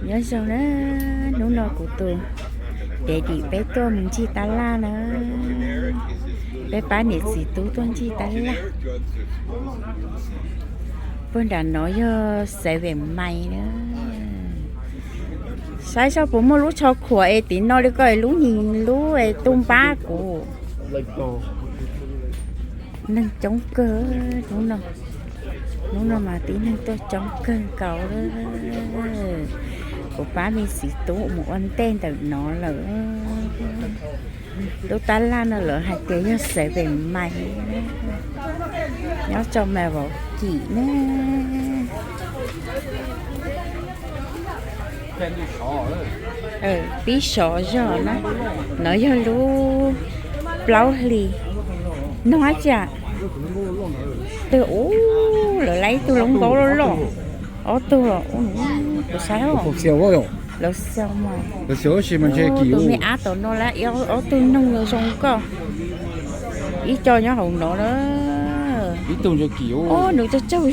Nyob zoo na, hnub no kuv tus daddy peb tuaj mus ncig tab laj na. Peb pab niam txiv tub tuaj ncig tab laj. Puag nram no yog Seven Mile na. Saib seb puas muaj lub tsho khuam es tim no li ko, lub nyi lub es tu npab kuv. Neeg coob kawg hnub no. Hnub no mas tib neeg tuaj coob kawg nkaus li. Kuv pab me txiv tub mus ua ntej ntawm no lawm. Lub tab laj no lawv hais tias yog Seven Mile, nyob rau Milwaukee ne. Pib sov zog na. No yog lub plaub hlis. No hab tsi, twg ub, lawv laib ib tug loob nkaub loj loj, ob tug los, kuv saib, lawv xyaum mas, tus me ab tom no lawv ob tug noog zoo zoo nkauj, ib co nyob hauv no na. Ob, nws tsaug tsaug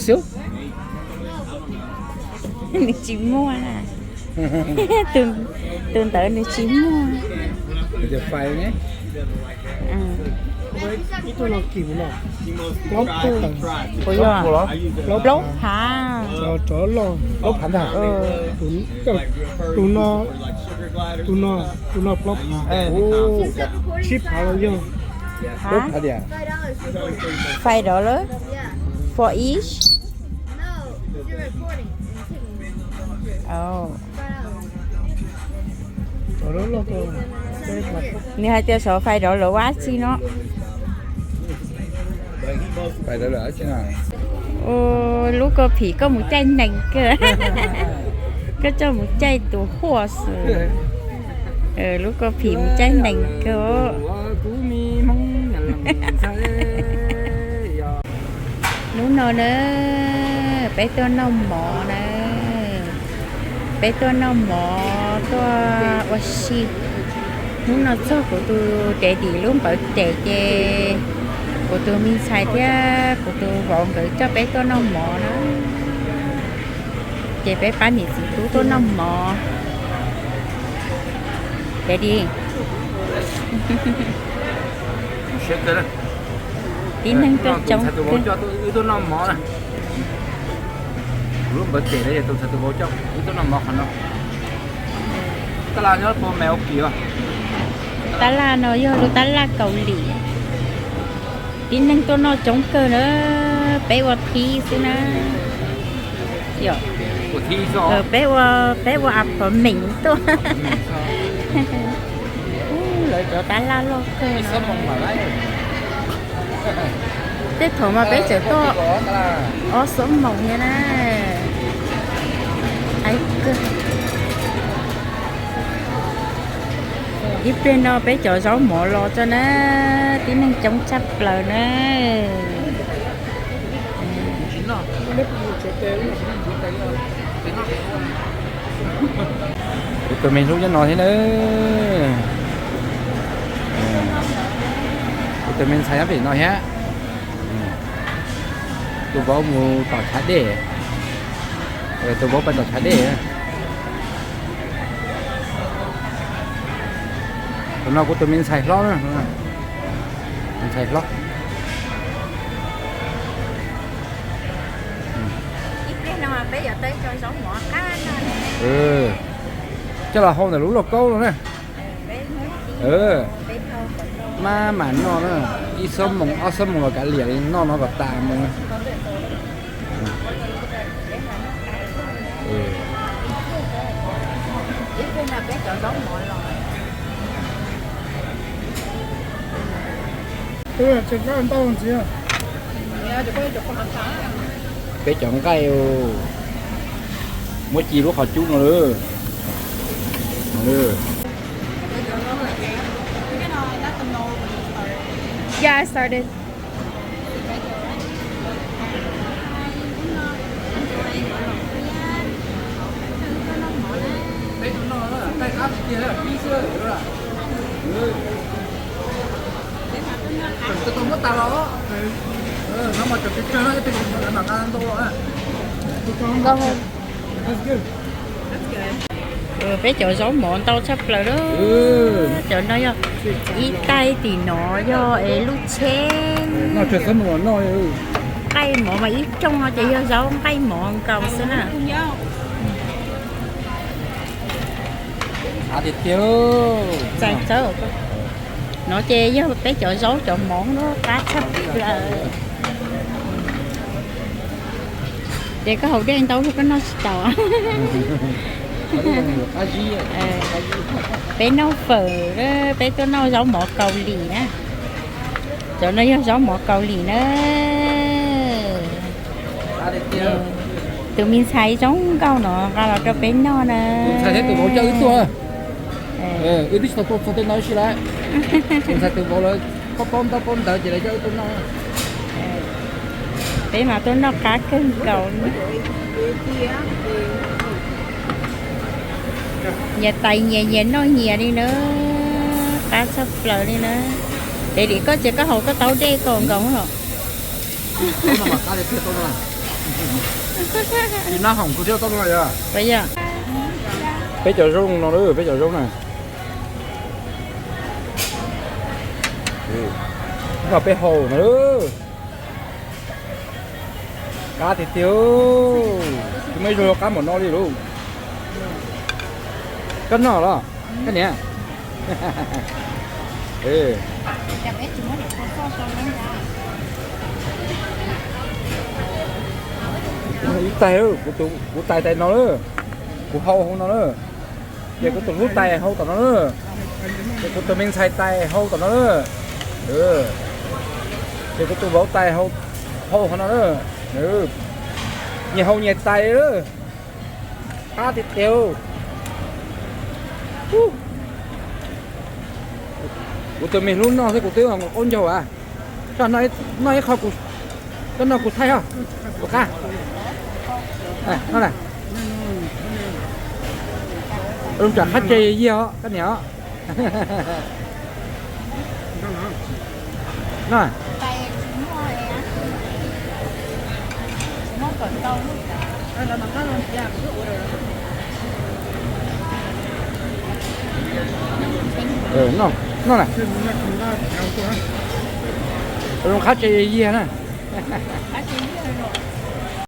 zog. Nws tsis muaj na. Tus ntawd nws tsis muaj. Puas yog? Plaub phav. Tus no, tus no plaub phav. Tsib phav los yog? Five dollar for each? Nws hais tias sov five dollar ua dab tsi no? Lub ko phim koj mus caij nees kawg. Koj coj mus caij tus huaj xwb. Lub ko phim mus caij nees kawg. Hnub no na, peb tuaj noj mov na. Peb tuaj noj mov tuaj ua si. Hnub no txog kuv tus daddy lub birthday ces kuv tus me ntxhais thiab kuv tus vauv nkawd coj peb tuaj noj mov na. Ces peb pab niam txiv tub tuaj noj mov. Daddy, tib neeg tuaj coob kawg. Wb tuaj noj mov na. Kuv lub npawv tes na, yog tus ntxhais tus vauv coj wb tuaj noj mov qhov no. Tab laj nyob puag Milwaukee os. Tab laj no yog lub tab laj Kaus Lim. Tib neeg tuaj noj coob kawg na, peb ua thib xwb na. Peb ua, peb ua apartment tuaj. Lawv cov tab laj loj kawg. Tej thaum mas peb tseem tuaj ob xuab moos thiab na. Ib pliag no peb cov zaub mov los tso na, tib neeg coob tshaj plaws na. Kuv tus me hlub nyob no thiab na. Kuv tus me ntxhais nyob pem no thiab. Tus vauv mus tom tshav dej. Tus vauv pais tom tshav dej. Tus no kuv tus me ntxhais hlob na. Ntxhais hlob. Coj los hau ntawm lub lauj kaub no na. Maj mam noj na, ib xuab moos ob xuab moos los kav liam li, noj no kom tas mus. Peb cov nqaij, muab ci lub qhov cub no lawm. Yeah, I started. Muab tas los, no mas Peb cov zaub mov ntau tshaj plaws lawm. Cov no yog ib taig, tim no yog es lub tsheb. Nqaij mov mas ib rooj no ces yog zaub nqaij mov nkaus xwb na. Txais tawb. No ces yog peb cov zaub cov mov no qab tshaj plaws. Ces koj haus dej ntau koj noj tsis tau. Peb noj fawm, peb tuaj noj zaub mov Kaus Lim na. Cov no yog zaub mov Kaus Lim na. Tus me ntxhais zoo nkauj no nqa los rau peb noj na. Tus ntxhais thiab tus vauv coj wb tuaj. Wb twb tsis tau tuaj txog tej no ib si lawm. Tus ntxhais tus vauv lawv paub paub ntaub paub ntawv ces lawv coj wb tuaj noj. Peb mas tuaj noj qab kawg nkaus li. Nyias tais nyias, nyias noj nyias li na. Qab tshaj plaws li na. Ces dim koj ces koj haus koj taub dej kom nkaus los. Peb cov zaub no, peb cov zaub na. Noj peb haus no. Qab tiag tiag, tus me zoo qab npaum no li lauj. Koj noj los koj niam? Ib tais, kuv tais tais no lawm, kuv hau hauv no lawm. Ces kuv tus hlub tais hau tom no lawm. Ces kuv tus me ntxhais tais hau tom no lawm. Ces kuv tus vauv tais hau hauv no lawm. Nyias hau nyias tais lawm. Qab tiag tiag. Kuv tus me hlub noj xwb kuv twb qaub ncaug as. Noj ib qho, koj noj kuv thaij os. Ua qab. Zoo tsam qab tse yiag os koj niam os. Noj na. Zoo qab tse yiag na.